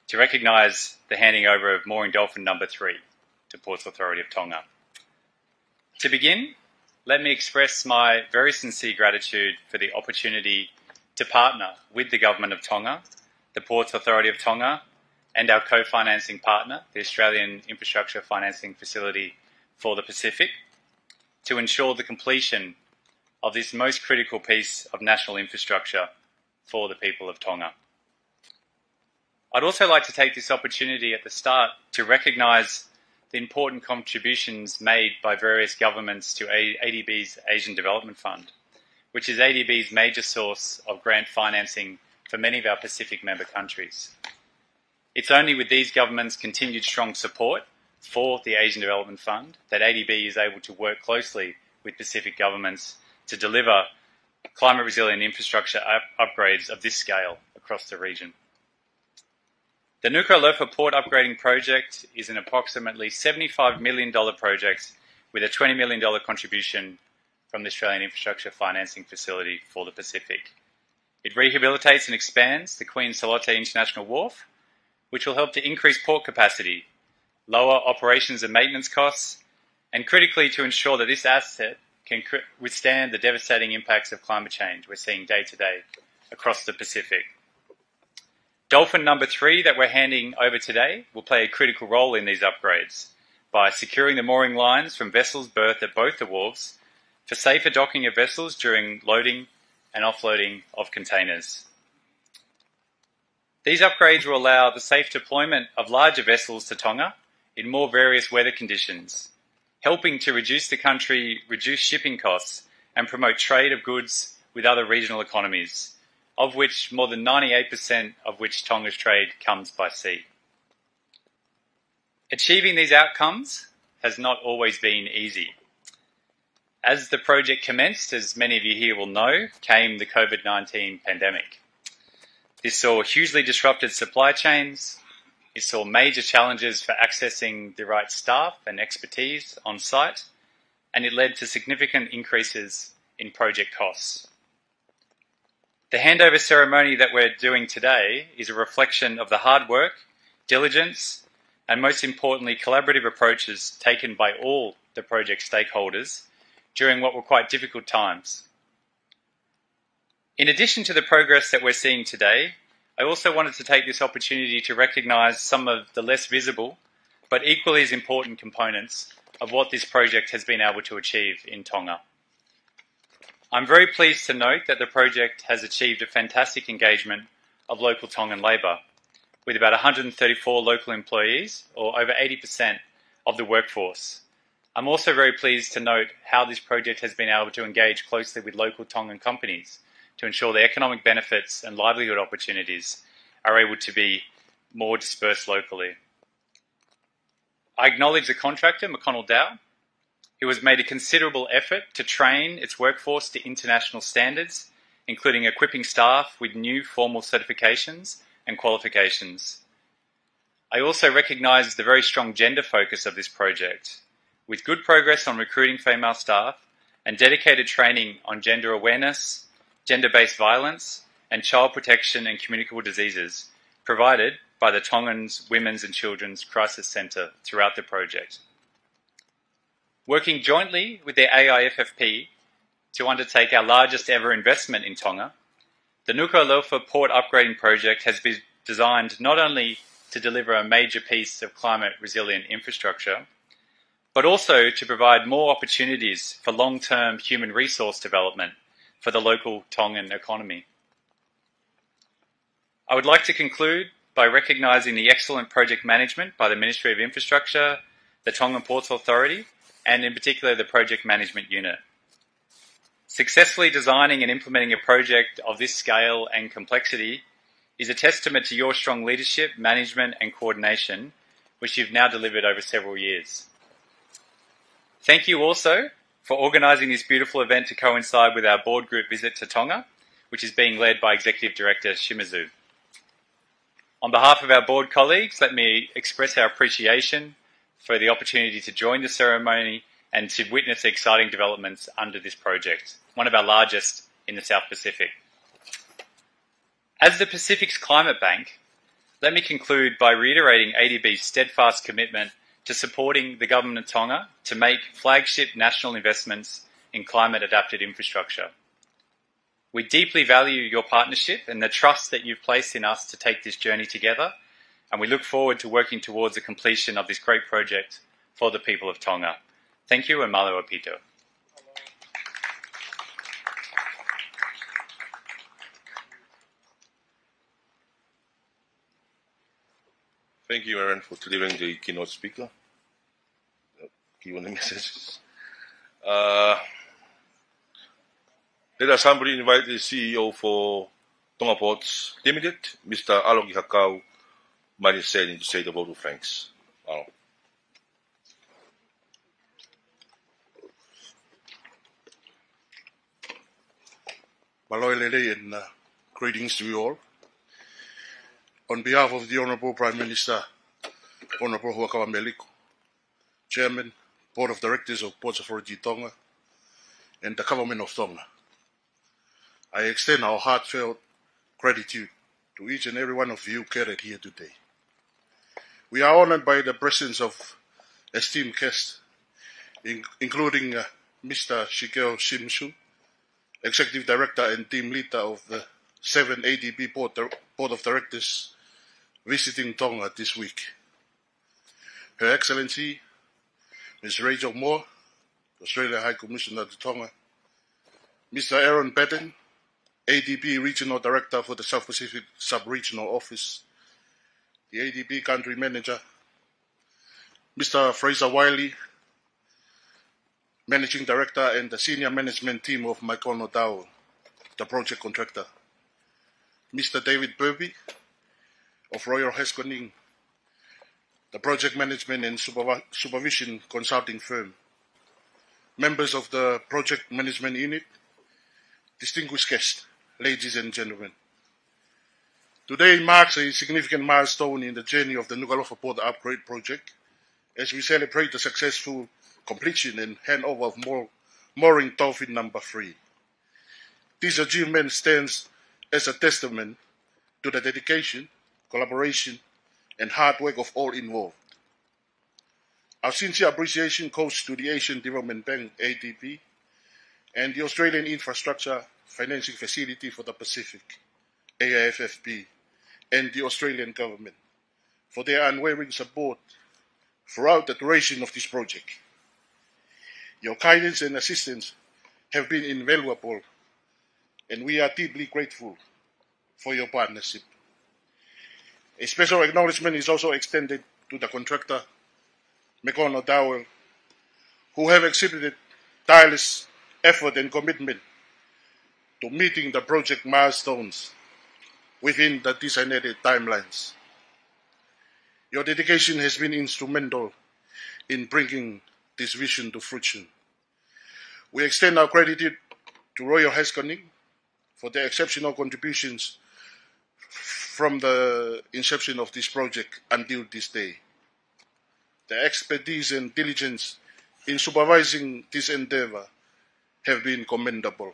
to recognise the handing over of Mooring Dolphin Number Three to Ports Authority of Tonga. To begin, let me express my very sincere gratitude for the opportunity to partner with the Government of Tonga, the Ports Authority of Tonga, and our co-financing partner, the Australian Infrastructure Financing Facility for the Pacific, to ensure the completion of this most critical piece of national infrastructure for the people of Tonga. I'd also like to take this opportunity at the start to recognise the important contributions made by various governments to A-, A D B's Asian Development Fund, which is A D B's major source of grant financing for many of our Pacific member countries. It's only with these governments' continued strong support for the Asian Development Fund that A D B is able to work closely with Pacific governments to deliver climate resilient infrastructure up-, upgrades of this scale across the region. The Nukuʻalofa Port Upgrading Project is an approximately seventy-five million dollar project with a twenty million dollar contribution from the Australian Infrastructure Financing Facility for the Pacific. It rehabilitates and expands the Queen Salote International Wharf, which will help to increase port capacity, lower operations and maintenance costs, and critically to ensure that this asset can cr-, withstand the devastating impacts of climate change we're seeing day to day across the Pacific. Dolphin Number Three that we're handing over today will play a critical role in these upgrades by securing the mooring lines from vessels berthed at both the wharves for safer docking of vessels during loading and offloading of containers. These upgrades will allow the safe deployment of larger vessels to Tonga in more various weather conditions, helping to reduce the country, reduce shipping costs, and promote trade of goods with other regional economies, of which more than ninety-eight percent of which Tonga's trade comes by sea. Achieving these outcomes has not always been easy. As the project commenced, as many of you here will know, came the COVID nineteen pandemic. This saw hugely disrupted supply chains. It saw major challenges for accessing the right staff and expertise on site, and it led to significant increases in project costs. The handover ceremony that we're doing today is a reflection of the hard work, diligence, and most importantly, collaborative approaches taken by all the project stakeholders during what were quite difficult times. In addition to the progress that we're seeing today, I also wanted to take this opportunity to recognise some of the less visible, but equally as important components of what this project has been able to achieve in Tonga. I'm very pleased to note that the project has achieved a fantastic engagement of local Tongan labour, with about a hundred and thirty-four local employees, or over eighty percent of the workforce. I'm also very pleased to note how this project has been able to engage closely with local Tongan companies to ensure the economic benefits and livelihood opportunities are able to be more dispersed locally. I acknowledge the contractor, McConnell Dow, who has made a considerable effort to train its workforce to international standards, including equipping staff with new formal certifications and qualifications. I also recognise the very strong gender focus of this project, with good progress on recruiting female staff and dedicated training on gender awareness, gender-based violence, and child protection and communicable diseases, provided by the Tongans Women's and Children's Crisis Centre throughout the project. Working jointly with the A I F F P to undertake our largest ever investment in Tonga, the Nukuʻalofa Port Upgrading Project has been designed not only to deliver a major piece of climate resilient infrastructure, but also to provide more opportunities for long-term human resource development for the local Tongan economy. I would like to conclude by recognising the excellent project management by the Ministry of Infrastructure, the Tongan Ports Authority, and in particular the Project Management Unit. Successfully designing and implementing a project of this scale and complexity is a testament to your strong leadership, management, and coordination, which you've now delivered over several years. Thank you also for organising this beautiful event to coincide with our board group visit to Tonga, which is being led by Executive Director Shimizu. On behalf of our board colleagues, let me express our appreciation for the opportunity to join the ceremony and to witness the exciting developments under this project, one of our largest in the South Pacific. As the Pacific's Climate Bank, let me conclude by reiterating A D B's steadfast commitment to supporting the Government of Tonga to make flagship national investments in climate-adapted infrastructure. We deeply value your partnership and the trust that you've placed in us to take this journey together, and we look forward to working towards the completion of this great project for the people of Tonga. Thank you and mālō ʻaupito. Thank you, Aaron, for delivering the keynote speaker. Keynote message. Uh, let us humbly invite the C E O for Tonga Ports Limited, Mister ʻAloki Hakau Maniseni, to say the vote of thanks. Mālō. Mālō e lelei and, uh, greetings to you all. On behalf of the Honourable Prime Minister, Honourable Huʻakavameiliku, Chairman, Board of Directors of Ports Authority Tonga, and the Government of Tonga, I extend our heartfelt gratitude to each and every one of you gathered here today. We are honoured by the presence of esteemed guests, in-, including, uh, Mister Shigeo Shimizu, Executive Director and Team Leader of the seven A D B Board, Board of Directors, visiting Tonga this week. Her Excellency, Miss Rachel Moore, Australia High Commissioner to Tonga, Mister Aaron Patton, A D B Regional Director for the South Pacific Sub-Regional Office, the A D B Country Manager, Mister Fraser Wiley, Managing Director and the senior management team of Maikono Dowell, the project contractor, Mister David Purby of Royal Haskoning, the project management and supervi-, supervision consulting firm, members of the project management unit, distinguished guests, ladies and gentlemen. Today marks a significant milestone in the journey of the Nukuʻalofa Port Upgrade Project, as we celebrate the successful completion and handover of moor-, mooring dolphin number three. This achievement stands as a testament to the dedication, collaboration, and hard work of all involved. Our sincere appreciation goes to the Asian Development Bank, A D B, and the Australian Infrastructure Financing Facility for the Pacific, A I F F P, and the Australian Government for their unwavering support throughout the duration of this project. Your guidance and assistance have been invaluable, and we are deeply grateful for your partnership. A special acknowledgement is also extended to the contractor, Maikono Dowell, who have exhibited tireless effort and commitment to meeting the project milestones within the designated timelines. Your dedication has been instrumental in bringing this vision to fruition. We extend our gratitude to Royal Haskoning for their exceptional contributions from the inception of this project until this day. Their expertise and diligence in supervising this endeavour have been commendable.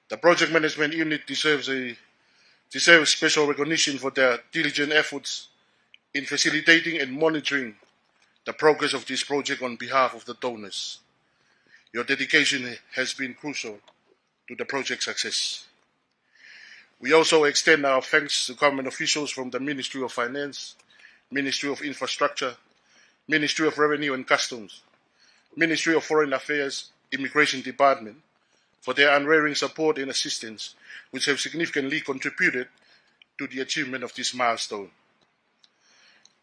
The project management unit deserves a deserve special recognition for their diligent efforts in facilitating and monitoring the progress of this project on behalf of the donors. Your dedication has been crucial to the project's success. We also extend our thanks to government officials from the Ministry of Finance, Ministry of Infrastructure, Ministry of Revenue and Customs, Ministry of Foreign Affairs, Immigration Department, for their unwavering support and assistance, which have significantly contributed to the achievement of this milestone.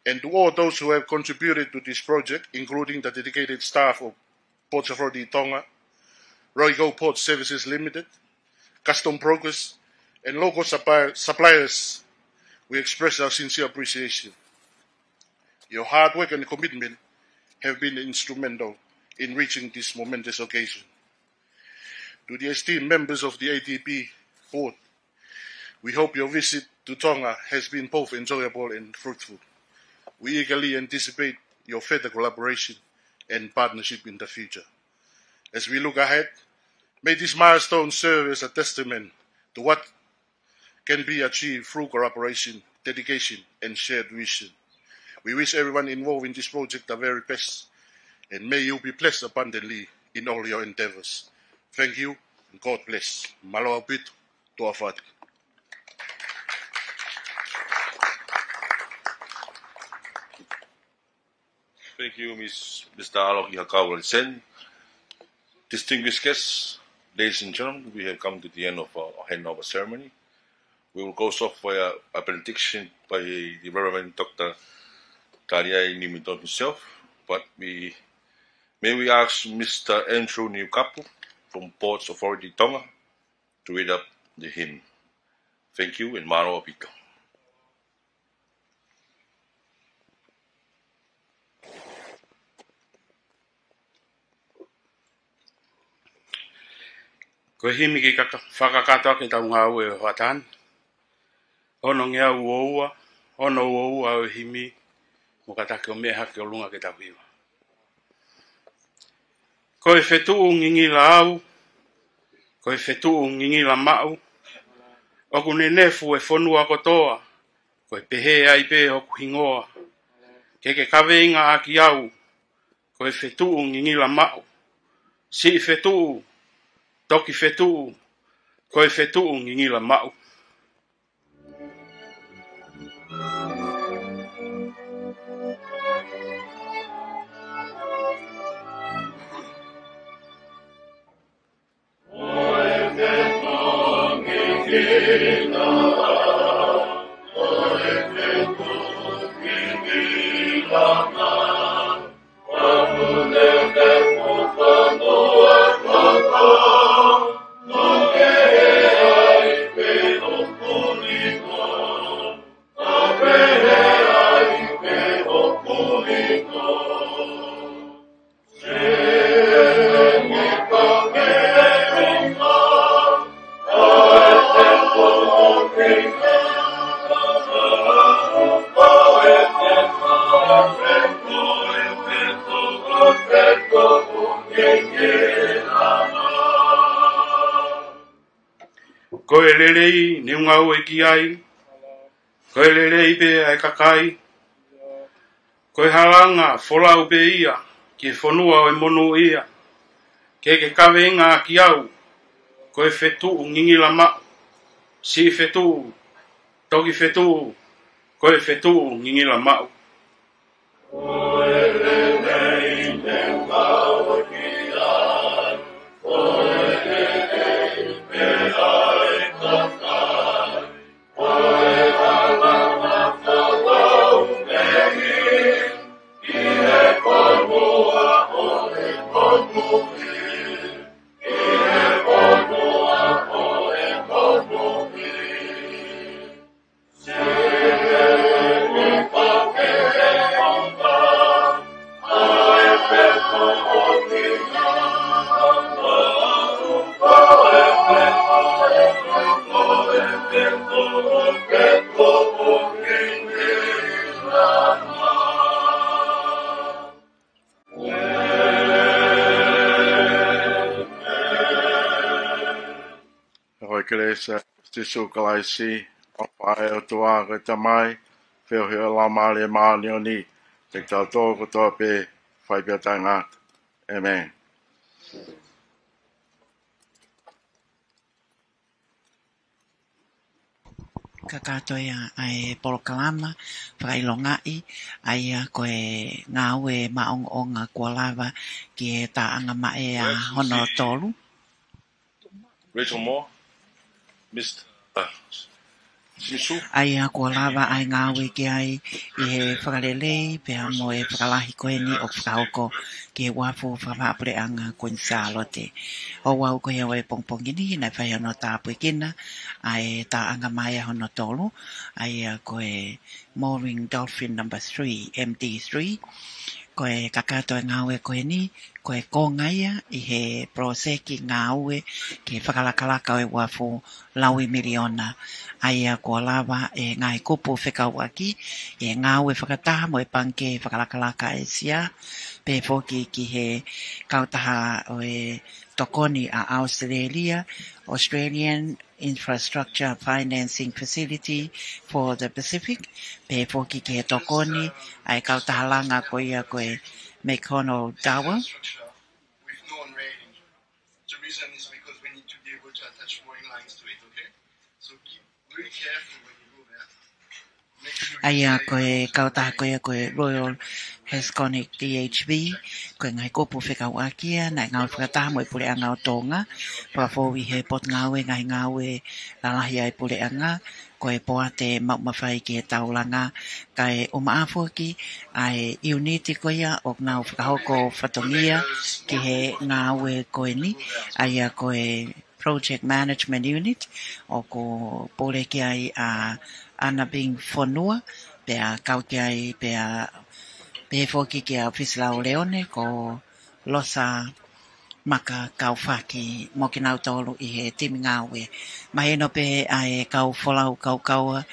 And to all those who have contributed to this project, including the dedicated staff of Ports Authority Tonga, Royal Port Services Limited, Custom Brokers, and local suppli-, suppliers, we express our sincere appreciation. Your hard work and commitment have been instrumental in reaching this momentous occasion. To the esteemed members of the A D B board, we hope your visit to Tonga has been both enjoyable and fruitful. We eagerly anticipate your further collaboration and partnership in the future. As we look ahead, may this milestone serve as a testament to what can be achieved through collaboration, dedication, and shared vision. We wish everyone involved in this project the very best, and may you be blessed abundantly in all your endeavors. Thank you, and God bless. Mālō ʻaupito, tuʻa ʻofa atu. Thank you, Miss, Mister ʻAlo Hakau Laniseni. Distinguished guests, ladies and gentlemen, we have come to the end of our handover ceremony. We will close off by a, a benediction by the Reverend Doctor Taliai Newington himself, but we, may we ask Mister Andrew Niukapu from Ports Authority Tonga to read up the hymn. Thank you and mālō ʻaupito. Ko e himi ki kaka-, fakakakato ʻaki ʻetau ngāue ʻo e hoʻatā ni. Ono ngeau ua ua, ono ua ua ʻo e himi, mo kātaki ʻo meʻa hake ʻo ʻolunga ke tau hiva. Ko e fetuʻu ngingila au, ko e fetuʻu ngingila maʻu, ʻoku nenefu e fonua kotoa, ko e pehē ai pē hoku hingoa. Ke ke kaveinga ʻaki au, ko e fetuʻu ngingila maʻu. Siʻi fetuʻu, toki fetuʻu, ko e fetuʻu ngingila maʻu. Ko e lelei ne u ngāue ki ai, ko e lelei pē ʻa e kakai, ko e halanga folau pē ia ki he fonua ʻo e monūʻia. Ke ke kaveinga ʻaki au, ko e fetuʻu ngingila maʻu, siʻi fetuʻu, toki fetuʻu, ko e fetuʻu ngingila maʻu. Ko e kelesi ʻa Sīsū Kalaisi, ʻOfa ʻa e ʻOtua ko e Tamai, feohi ʻa e Laumālie Māʻoniʻoni, ʻiate kitautolu kotoa pē, fai pē ʻo taʻengata. ʻĒmeni. Kakato ia ʻa e polokalama fakaʻilongaʻi, ʻa ia ko e ngāue maʻongoʻonga kuo lava ki he taʻanga maʻea hono tolu. Rachel Moore, Mister Sisu. ʻA ia kuo lava ʻa e ngāue ki ai ʻi he fakalelei pea mo e fakalahi ko eni ʻoku fakahoko ki he uafu fakapuleʻanga Kuini Sālote. ʻO aʻu ko ia ʻo e pongipongi ni, naʻe fai hono tāpuekina ʻa e taʻanga maʻea hono tolu, ʻa ia ko e Mooring Dolphin number three, M D three. Ko e kakato e ngāue ko eni, ko e konga ia ʻi he poloseki ngāue ki he fakalakalaka ʻo e uafu lauimiliona. ʻA ia kuo lava e ngaahi kupu fekauʻaki ʻi he ngāue fakataha mo e Pangikē Fakalakalaka ʻĒsia, pehē foki ki he kautaha ʻo e tokoni ʻa ʻAositelēlia, Australian Infrastructure Financing Facility for the Pacific, pehē foki ki he tokoni ʻa e kautaha langa ko ia ko e McConnell Dowell. With known range. The reason is because we need to be able to attach mooring lines to it, okay? So keep very careful when you go there. ʻA ia ko e kautaha ko ia ko e Royal Hansconic D H B, ko e ngaahi kupu fekauʻaki ia, naʻe ngāue fakataha mo e Puleʻanga ʻo Tonga, fakafou ʻi he potungāue ngaahi ngāue lalahi ʻa e Puleʻanga, ko e poate maʻu mafai ki he taulanga, kae ʻumaʻā foki ʻa e ʻiuniti ko ia ʻoku nau fakahoko fatongia ki he ngāue ko eni, ʻa ia ko e Project Management Unit, ʻoku pule ki ai ʻa ʻAna Bing Fonua, pea kau ki ai, pea pehē foki kia ʻOfisa Lau Leone, ko Losa Makakaufaki mo kinautolu ʻi he timi ngāue. Mahino pē ʻa e kau folau kaukaua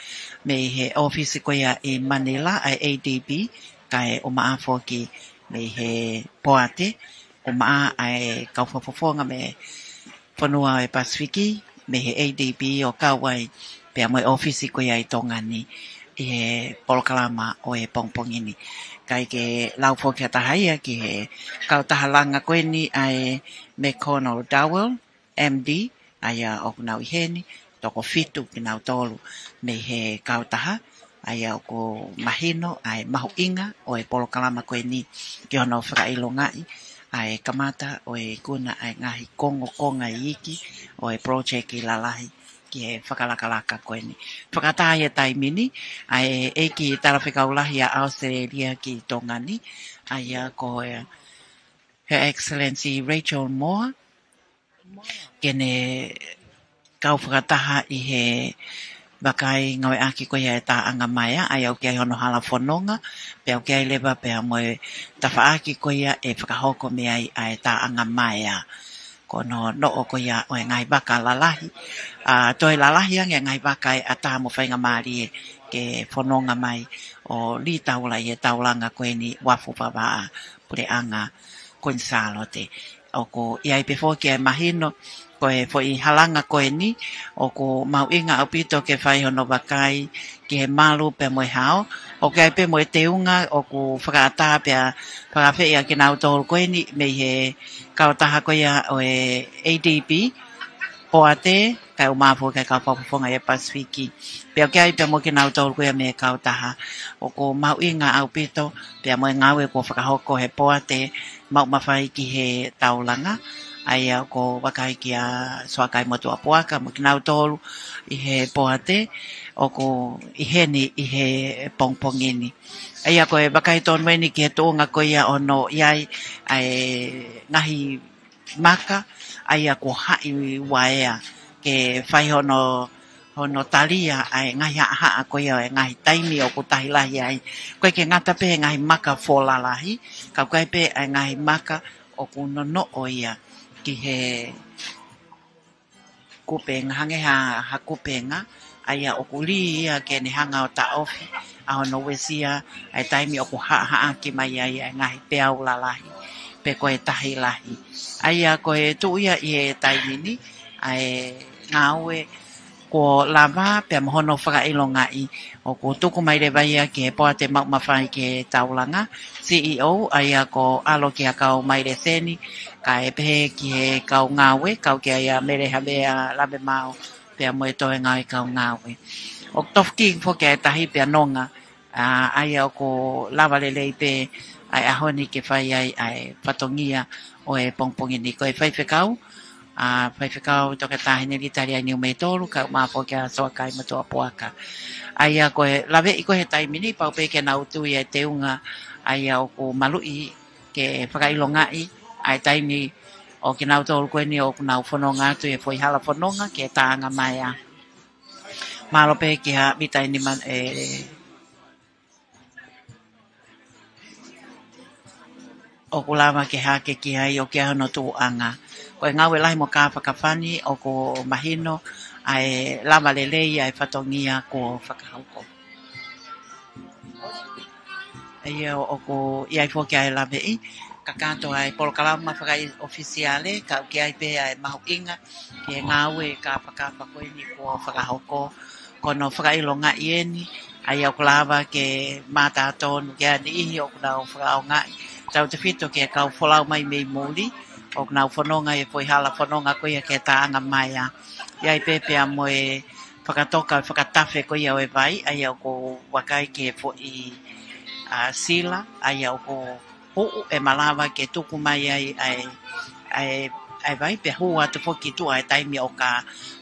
mei he ʻōfisi ko ia ʻi Manila, ʻa e A D B, kae ʻumaʻā foki mei he poate, ʻumaʻā ʻa e kau fakafofonga mei he fonua ʻo e Pasifiki, mei he A D B ʻo kau ai pea mo e ʻōfisi ko ia ʻi Tonga ni ʻi he polokalama ʻo e pongipongi ni. Kae ke lau foki ha taha ia ki he kautaha langa ko eni ʻa e McConnell Dowell, M D, ʻa ia ʻoku nau ʻi heni, toko fitu kinautolu mei he kautaha, ʻa ia ʻoku mahino ʻa e mahuʻinga ʻo e polokalama ko eni ki hono fakaʻilongaʻi ʻa e kamata ʻo e ikuna ʻa e ngaahi kongokonga iiki ʻo e project lalahi ki he fakalakalaka ko eni. Fakatā ʻi he taimi ni ʻa e ʻEiki Talafekau Lahi ʻa ʻAositelēlia ki Tonga ni, ʻa ia ko e Her Excellency Rachel Moore, ke ne kau fakataha ʻi he vakai ngāueʻaki ko ia e taʻanga maʻea, ʻa ia ʻoku ʻi ai hono hala fononga, pea ʻoku ʻi ai leva pea mo e tafaʻaki ko ia ʻe fakahoko mei ai ʻa e taʻanga maʻea. Ko hono noʻo ko ia ʻo e ngaahi vaka lalahi, ʻa, toe lalahi ange e ngaahi vaka ʻe ʻatā mo faingamālie ke fononga mai ʻo lī taula ʻi he taulanga ko eni uafu fakavaʻa Puleʻanga Kuini Sālote. ʻOku ʻi ai pē foki e mahino, ko e foʻi halanga ko eni, ʻoku mahuʻinga ʻaupito ke fai hono vakai ki he malu pea mo e hao. ʻOku ʻi ai pē mo e teunga, ʻoku fakaʻatā pea fakaafeʻi ʻa kinautolu ko eni mei he kautaha ko ia ʻo e A D B, poate, kae ʻumaʻā foki e kau fakafofonga ʻi he Pasifiki. Pea ʻoku ʻi ai pē mo kinautolu ko ia mei he kautaha. ʻOku mahuʻinga ʻaupito, pea mo e ngāue kuo fakahoko he poate maʻu mafai ki he taulanga. ʻA ia ʻoku vakai kia Soakai Motuʻapuaka mo kinautolu ʻi he poate, ʻoku ʻi heni ʻi he pongipongi ni. ʻA ia ko e vakai tonu eni ki he tuʻunga ko ia ʻo hono ʻi ai ʻa e ngaahi maka, ʻa ia kuo haʻi uaea, ke fai hono, hono talia ʻa e ngaahi haʻahaʻa ko ia ʻo e ngaahi taimi ʻoku tahi lahi ai. ʻOku ʻikai ke ngata pē he ngaahi maka fuoloa lahi, ka ʻoku ʻi ai pē ʻa e ngaahi maka ʻoku nonoʻo ia ki he kupenga, hangē ha, ha kupenga, ʻa ia ʻoku lī ia ke ne hanga ʻo taʻofi ʻa hono uesia ʻa e taimi ʻoku haʻahaʻaki mai ai ʻa e ngaahi peau lalahi, pe ko e tahi lahi. ʻA ia ko e tuʻu ia ʻi he taimi ni, ʻa e ngāue Kuo lava pea mo hono fakaʻilongaʻi, ʻoku tuku mai leva ia ki he Poate Maʻu Mafai ki he Taulanga, C E O, ʻa ia ko ʻAlo Kiakau Maileseni, kae pehē ki he kau ngāue, kau ki ai ʻa Mele Havea Lavemao, pea mo e toenga ʻo e kau ngāue. ʻOku tofuki foki ʻa e tahi pea nonga, ʻa, ʻa ia ʻoku lava lelei pē ʻa e ʻaho ni ke fai ai ʻa e fatongia ʻo e pongipongi ni. Ko e faifekau, ʻa, Faifekau Toketā Henelita Liai Niumeitolu, kae ʻumaʻā foki ʻa Soakai Matuʻapuaka. ʻA ia ko e laveʻi ko ē he taimi ni, pau pē ke nau tui ʻa e teunga, ʻa ia ʻoku maluʻi ke fakaʻilongaʻi ʻa e taimi ʻo kinautolu ko eni ʻoku nau fononga atu ʻi he foʻi hala fononga ki he Taʻanga Maea. Mālō pē ki ha mita ʻe nima, ē, ʻoku lava ke hake ki ai ʻo ki ai hono tuʻuʻanga. Ko e ngāue lahi mo kāfakafa ni ʻoku mahino ʻa e lava lelei ʻa e fatongia kuo fakahoko. ʻA ia ʻoku ʻi ai foki ʻa e laveʻi, kakato ʻa e polokalama fakaʻofisiale, kau ki ai pē ʻa e mahuʻinga ki he ngāue kāfakafa ko eni kuo fakahoko, ko hono fakaʻilongaʻi eni, ʻa ia ʻoku lava ke mātā tonu ki ha niʻihi ʻoku nau fakaʻaongaʻi, tautefito ki he kau folau mai mei muli, ʻoku nau fononga ʻi he foʻi hala fononga ko ia ki he Taʻanga Maea. ʻI ai pē pea mo e fakatoka, fakatafe ko ia ʻo e vai, ʻa ia ʻoku vakai ki he foʻi, ʻa, sila, ʻa ia ʻoku puʻu ʻe malava ke tuku mai ai ʻa e, ʻa e, ʻa e vai pea hū atu foki ki tuʻa ʻa e taimi ʻoku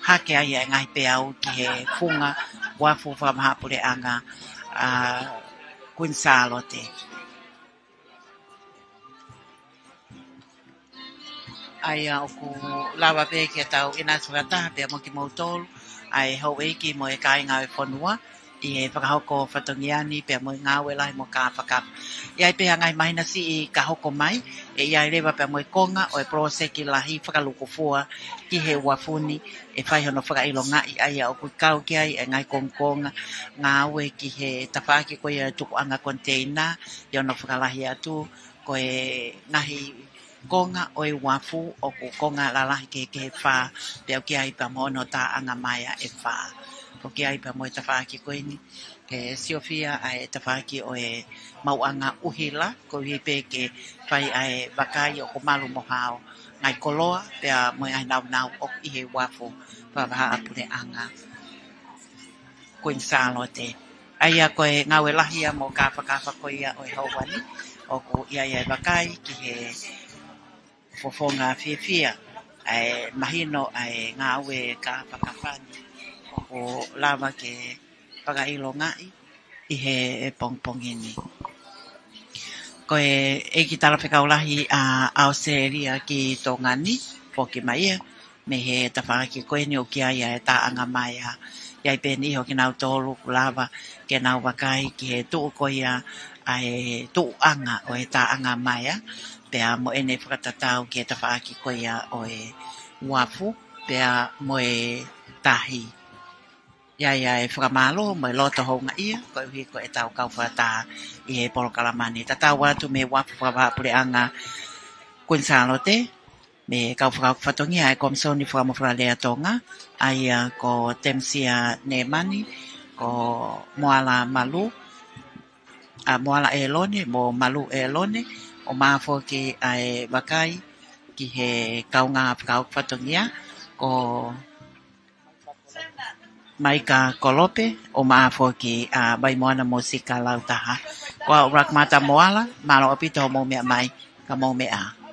hake ai ʻa e ngaahi peau ki he funga uafu fakavahaʻapuleʻanga, ʻa, Kuini Sālote. ʻA ia ʻoku lava pē ke tau ʻinasi fakataha pea mo kimoutolu, ʻa e houʻeiki mo e kāinga ʻo e fonua, ʻi he fakahoko fatongia ni pea mo e ngāue lahi mo kāfakafa. ʻI ai pē ha ngaahi māhina siʻi ka hoko mai, ʻe ʻi ai leva pea mo e konga ʻo e poloseki lahi fakalukufua ki he uafu ni, ʻe fai hono fakaʻilongaʻi, ʻa ia ʻoku kau ki ai ʻa e ngaahi kongokonga ngāue ki he tafaʻaki ko ia ʻo e tukuʻanga koniteina, ʻi hono fakalahi atu, ko e ngaahi konga ʻo e uafu ʻoku konga lalahi kehekehe ʻe fā, pea ʻoku ʻi ai pea mo hono Taʻanga Maea ʻe fā. ʻOku ʻi ai pea mo e tafaʻaki ko eni, ke siofia ʻa e tafaʻaki ʻo e maʻuʻanga ʻuhila, koeʻuhi pē ke fai ʻa e vakai ʻoku malu mo hao, ngaahi koloa, pea mo e ngaahi nāunau ʻoku ʻi he uafu fakavahaʻapuleʻanga Kuini Sālote. ʻA ia ko e ngāue lahi ia mo kāfakafa ko ia ʻo e houa ni, ʻoku ʻi ai ʻa e vakai ki he fofonga fiefia, ʻa e mahino ʻa e ngāue kāfakafa ni, ʻoku lava ke fakaʻilongaʻi ʻi he pongipongi ni. Ko e ʻEiki Talafekau Lahi ʻa ʻAositelēlia ki Tonga ni, foki mai ia, mei he tafaʻaki ko eni ʻoku ʻi ai ʻa e Taʻanga Maea. ʻI ai pē ʻeni ʻo kinautolu ʻoku lava ke nau vakai ki he tuʻu ko ia ʻa e tuʻuʻanga ʻo e Taʻanga Maea, pea mo ʻene fakatatau ki he tafaʻaki ko ia ʻo e uafu, pea mo e tahi. ʻI ai ʻa e fakamālō mo e loto houngaʻia, koeʻuhi ko ʻetau kau fakataha ʻi he polokalama ni. Tatau atu mei he uafu fakavahaʻapuleʻanga Kuini Sālote, mei he kau fakahoko fatongia ʻa e Komisoni Fakamoʻui Fakalea Tonga, ʻa ia ko Temisia Nemani, ko Moala Malu, ʻa Moala ʻElone, mo Malu ʻElone, ʻumaʻā foki ʻa e vakai ki he kaungā fakahoko fatongia, ko Maika Kolope, ʻumaʻā foki ʻa Vaimoana Mosika Lautaha. Ko au Rakmata Moala, mālō ʻaupito hoʻomou meʻa mai, ka mou meʻa ā.